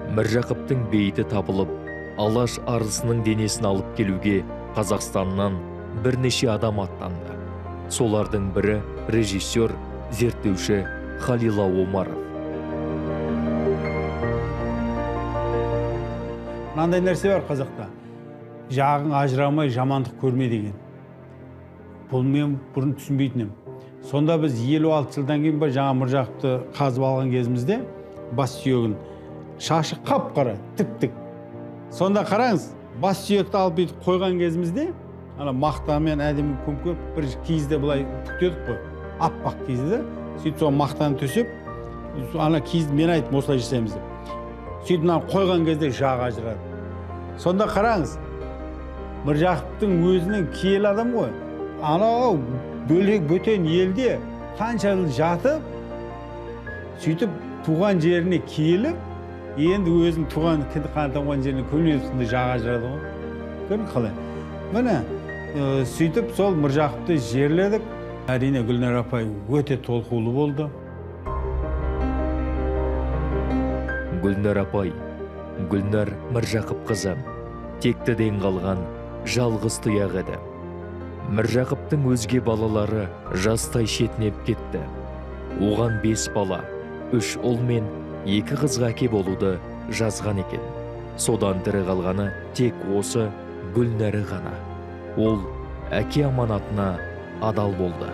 Міржақыптың бейіті табылып, Алаш арысының денесін алып келуге Қазақстаннан бірнеше адам аттанды. Солардың бірі режиссер, зерттеуші Халила Омаров. Мынандай нәрсе бар қазақта. Жағың ажырамай жамандық көрме деген. Бұл мен бұрын түсінбейтін едім. Сонда біз 56 жылдан кейін ба жаңа Міржақыпты қазып алған кезімізде бас сүйегін, шашы қап-қара, тіп-тік. Сонда қараңыз, бас сүйекті алып бүйтіп қойған кезімізде, ана мақтамен әдемі көмкеріп бір киізді былай бүктедік қой, аппақ киізді. Сөйтіп сол мақтаны төсеп, ана киізді мен айттым, осылай жасаймыз деп. Сөйтіп мынаны қойған кезде жағы ажырады. Сонда қараңыз, Міржақыптың өзінің киелі адам ғой. Анау бөлек бөтен елде қанша жыл жатып, сөйтіп туған жеріне келіп, енді өзінің туған кіндік қаны тамған жеріне көміліп сонда жағы ажырады ғой. Көрдің қалай? Міне, сөйтіп сол Міржақыпты жерледік. Әрине Гүлнар апай өте толқулы болды. Гүлнар апай, Гүлнар Міржақыпқызы тектіден қалған жалғыз тұяқ еді. Міржақыптың өзге балалары жастай шетінеп кетті. Оған 5 бала, 3 ұл мен 2 қызға әке болуды жазған екен. Содан тірі қалғаны тек осы Гүлнәрі ғана. Ол әке аманатына адал болды.